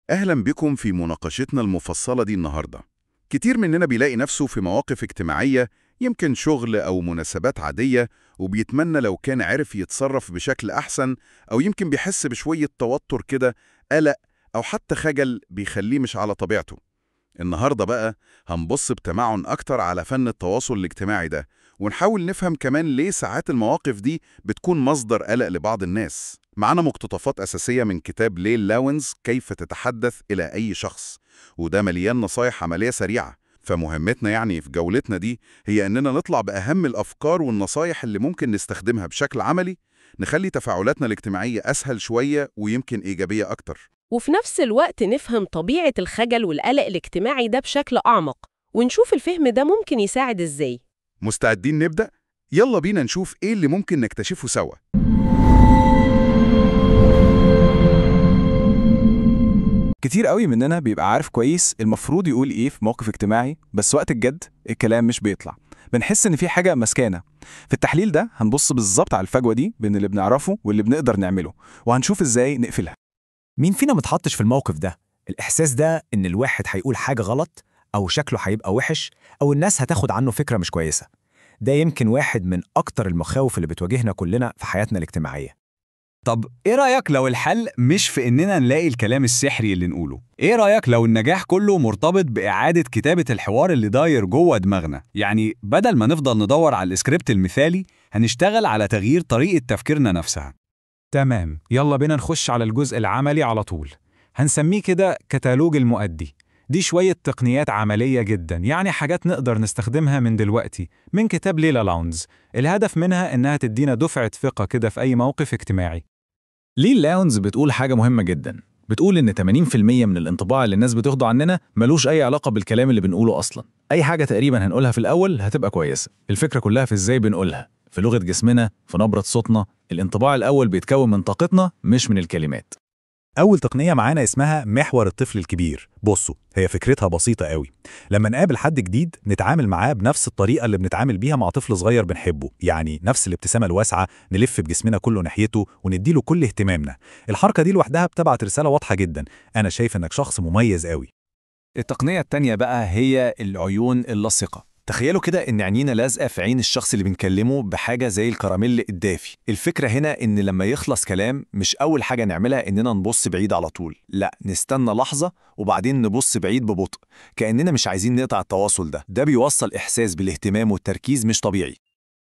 أهلا بكم في مناقشتنا المفصلة دي النهاردة. كتير مننا بيلاقي نفسه في مواقف اجتماعية، يمكن شغل أو مناسبات عادية، وبيتمنى لو كان عرف يتصرف بشكل أحسن، أو يمكن بيحس بشوية توتر كده، قلق أو حتى خجل بيخليه مش على طبيعته. النهاردة بقى هنبص بتمعن أكتر على فن التواصل الاجتماعي ده، ونحاول نفهم كمان ليه ساعات المواقف دي بتكون مصدر قلق لبعض الناس. معانا مقتطفات أساسية من كتاب ليل لاونز كيف تتحدث إلى أي شخص، وده مليان نصايح عملية سريعة. فمهمتنا يعني في جولتنا دي هي إننا نطلع بأهم الأفكار والنصايح اللي ممكن نستخدمها بشكل عملي، نخلي تفاعلاتنا الاجتماعية أسهل شوية ويمكن إيجابية أكتر. وفي نفس الوقت نفهم طبيعة الخجل والقلق الاجتماعي ده بشكل أعمق، ونشوف الفهم ده ممكن يساعد إزاي. مستعدين نبدأ؟ يلا بينا نشوف إيه اللي ممكن نكتشفه سوا. كتير قوي مننا بيبقى عارف كويس المفروض يقول ايه في موقف اجتماعي، بس وقت الجد الكلام مش بيطلع. بنحس ان في حاجة مسكانة. في التحليل ده هنبص بالظبط على الفجوة دي بين اللي بنعرفه واللي بنقدر نعمله، وهنشوف ازاي نقفلها. مين فينا متحطش في الموقف ده؟ الإحساس ده إن الواحد هيقول حاجة غلط، أو شكله هيبقى وحش، أو الناس هتاخد عنه فكرة مش كويسة. ده يمكن واحد من أكتر المخاوف اللي بتواجهنا كلنا في حياتنا الاجتماعية. طب إيه رأيك لو الحل مش في إننا نلاقي الكلام السحري اللي نقوله؟ إيه رأيك لو النجاح كله مرتبط بإعادة كتابة الحوار اللي داير جوه دماغنا؟ يعني بدل ما نفضل ندور على السكريبت المثالي، هنشتغل على تغيير طريقة تفكيرنا نفسها. تمام، يلا بينا نخش على الجزء العملي على طول. هنسميه كده كتالوج المؤدي. دي شوية تقنيات عملية جدا، يعني حاجات نقدر نستخدمها من دلوقتي، من كتاب ليلا لاونز. الهدف منها إنها تدينا دفعة ثقة كده في أي موقف اجتماعي. ليل لاونز بتقول حاجة مهمة جدا، بتقول إن 80% من الانطباع اللي الناس بتاخده عننا ملوش أي علاقة بالكلام اللي بنقوله أصلا. أي حاجة تقريبا هنقولها في الأول هتبقى كويسة، الفكرة كلها في إزاي بنقولها، في لغة جسمنا، في نبرة صوتنا. الانطباع الأول بيتكون من طاقتنا مش من الكلمات. أول تقنية معانا اسمها محور الطفل الكبير. بصوا، هي فكرتها بسيطة قوي. لما نقابل حد جديد نتعامل معاه بنفس الطريقة اللي بنتعامل بيها مع طفل صغير بنحبه، يعني نفس الابتسامة الواسعة، نلف بجسمنا كله ناحيته ونديله كل اهتمامنا. الحركة دي لوحدها بتبعت رسالة واضحة جدا، أنا شايف إنك شخص مميز قوي. التقنية التانية بقى هي العيون اللاصقة. تخيلوا كده إن عينينا لازقة في عين الشخص اللي بنكلمه بحاجة زي الكراميل الدافي. الفكرة هنا إن لما يخلص كلام مش أول حاجة نعملها إننا نبص بعيد على طول، لا، نستنى لحظة وبعدين نبص بعيد ببطء، كأننا مش عايزين نقطع التواصل ده. ده بيوصل إحساس بالاهتمام والتركيز مش طبيعي.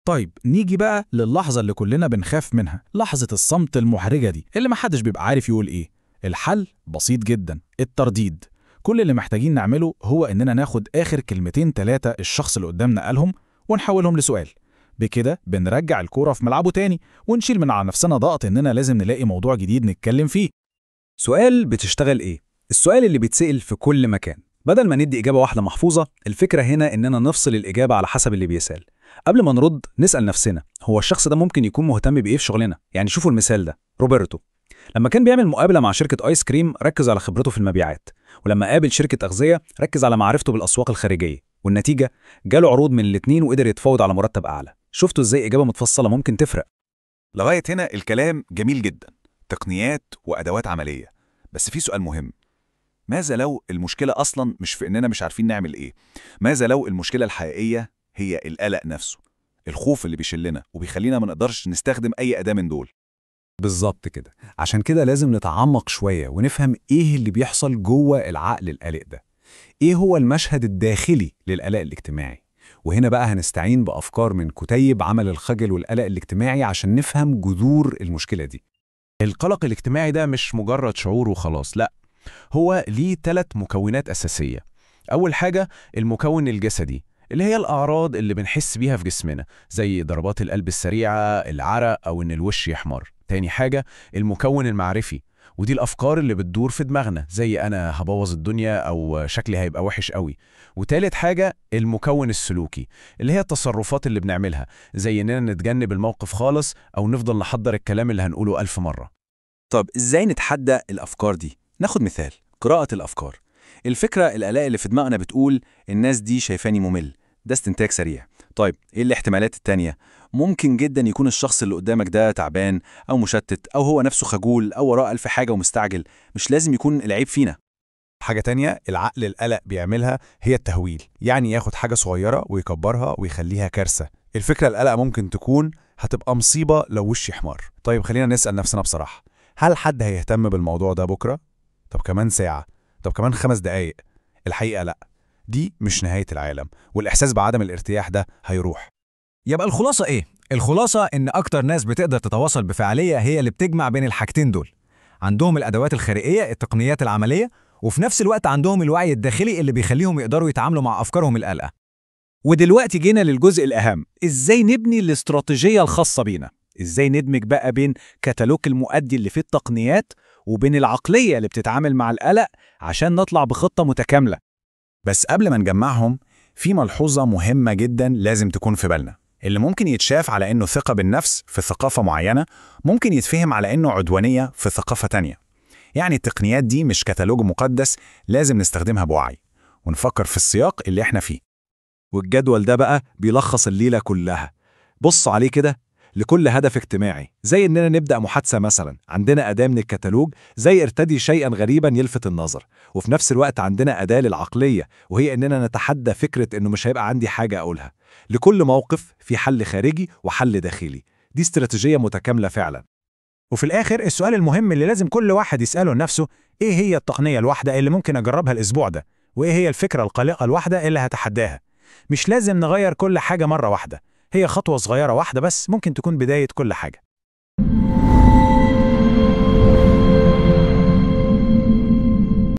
طيب نيجي بقى للحظة اللي كلنا بنخاف منها، لحظة الصمت المحرجة دي اللي محدش بيبقى عارف يقول إيه. الحل بسيط جدا، الترديد. كل اللي محتاجين نعمله هو إننا ناخد آخر كلمتين تلاتة الشخص اللي قدامنا قالهم ونحولهم لسؤال. بكده بنرجع الكورة في ملعبه تاني، ونشيل من على نفسنا ضغط إننا لازم نلاقي موضوع جديد نتكلم فيه. سؤال بتشتغل إيه؟ السؤال اللي بيتسأل في كل مكان. بدل ما ندي إجابة واحدة محفوظة، الفكرة هنا إننا نفصل الإجابة على حسب اللي بيسأل. قبل ما نرد نسأل نفسنا، هو الشخص ده ممكن يكون مهتم بإيه في شغلنا؟ يعني شوفوا المثال ده، روبرتو لما كان بيعمل مقابلة مع شركة آيس كريم ركز على خبرته في المبيعات، ولما قابل شركة أغذية ركز على معرفته بالأسواق الخارجية، والنتيجة جاله عروض من الاتنين وقدر يتفاوض على مرتب أعلى. شفتوا إزاي إجابة متفصلة ممكن تفرق؟ لغاية هنا الكلام جميل جدا، تقنيات وأدوات عملية، بس في سؤال مهم. ماذا لو المشكلة أصلا مش في إننا مش عارفين نعمل إيه؟ ماذا لو المشكلة الحقيقية هي القلق نفسه، الخوف اللي بيشلنا وبيخلينا ما نقدرش نستخدم أي أداة من دول؟ بالظبط كده. عشان كده لازم نتعمق شوية ونفهم إيه اللي بيحصل جوه العقل القلق ده. إيه هو المشهد الداخلي للقلق الاجتماعي؟ وهنا بقى هنستعين بأفكار من كتيب عمل الخجل والقلق الاجتماعي عشان نفهم جذور المشكلة دي. القلق الاجتماعي ده مش مجرد شعور وخلاص، لا، هو ليه 3 مكونات أساسية. أول حاجة المكون الجسدي، اللي هي الأعراض اللي بنحس بيها في جسمنا، زي ضربات القلب السريعة، العرق، أو إن الوش يحمر. تاني حاجة المكون المعرفي، ودي الأفكار اللي بتدور في دماغنا، زي أنا هبوظ الدنيا أو شكلي هيبقى وحش قوي. وتالت حاجة المكون السلوكي، اللي هي التصرفات اللي بنعملها، زي إننا نتجنب الموقف خالص أو نفضل نحضر الكلام اللي هنقوله 1000 مرة. طب إزاي نتحدى الأفكار دي؟ ناخد مثال، قراءة الأفكار. الفكرة القلق اللي في دماغنا بتقول الناس دي شايفاني ممل، ده استنتاج سريع. طيب إيه الاحتمالات التانية؟ ممكن جدا يكون الشخص اللي قدامك ده تعبان أو مشتت أو هو نفسه خجول أو وراه ألف حاجة ومستعجل، مش لازم يكون العيب فينا. حاجة تانية العقل القلق بيعملها هي التهويل، يعني ياخد حاجة صغيرة ويكبرها ويخليها كارثة. الفكرة القلق ممكن تكون هتبقى مصيبة لو وشي حمار. طيب خلينا نسأل نفسنا بصراحة، هل حد هيهتم بالموضوع ده بكرة؟ طب كمان ساعة؟ طب كمان 5 دقايق؟ الحقيقة لأ، دي مش نهاية العالم، والإحساس بعدم الارتياح ده هيروح. يبقى الخلاصة إيه؟ الخلاصة إن أكتر ناس بتقدر تتواصل بفعالية هي اللي بتجمع بين الحاجتين دول. عندهم الأدوات الخارجية، التقنيات العملية، وفي نفس الوقت عندهم الوعي الداخلي اللي بيخليهم يقدروا يتعاملوا مع أفكارهم القلقة. ودلوقتي جينا للجزء الأهم، إزاي نبني الاستراتيجية الخاصة بينا؟ إزاي ندمج بقى بين كتالوج المؤدي اللي فيه التقنيات وبين العقلية اللي بتتعامل مع القلق عشان نطلع بخطة متكاملة؟ بس قبل ما نجمعهم، في ملحوظة مهمة جدا لازم تكون في بالنا. اللي ممكن يتشاف على إنه ثقة بالنفس في ثقافة معينة ممكن يتفهم على إنه عدوانية في ثقافة تانية. يعني التقنيات دي مش كتالوج مقدس، لازم نستخدمها بوعي ونفكر في السياق اللي احنا فيه. والجدول ده بقى بيلخص الليلة كلها. بصوا عليه كده، لكل هدف اجتماعي، زي إننا نبدأ محادثة مثلا، عندنا أداة من الكتالوج زي ارتدي شيئا غريبا يلفت النظر، وفي نفس الوقت عندنا أداة للعقلية، وهي إننا نتحدى فكرة إنه مش هيبقى عندي حاجة أقولها. لكل موقف في حل خارجي وحل داخلي. دي استراتيجية متكاملة فعلا. وفي الآخر السؤال المهم اللي لازم كل واحد يسأله لنفسه، إيه هي التقنية الواحدة اللي ممكن أجربها الأسبوع ده؟ وإيه هي الفكرة القلقة الواحدة اللي هتحداها؟ مش لازم نغير كل حاجة مرة واحدة، هي خطوة صغيرة واحدة بس ممكن تكون بداية كل حاجة.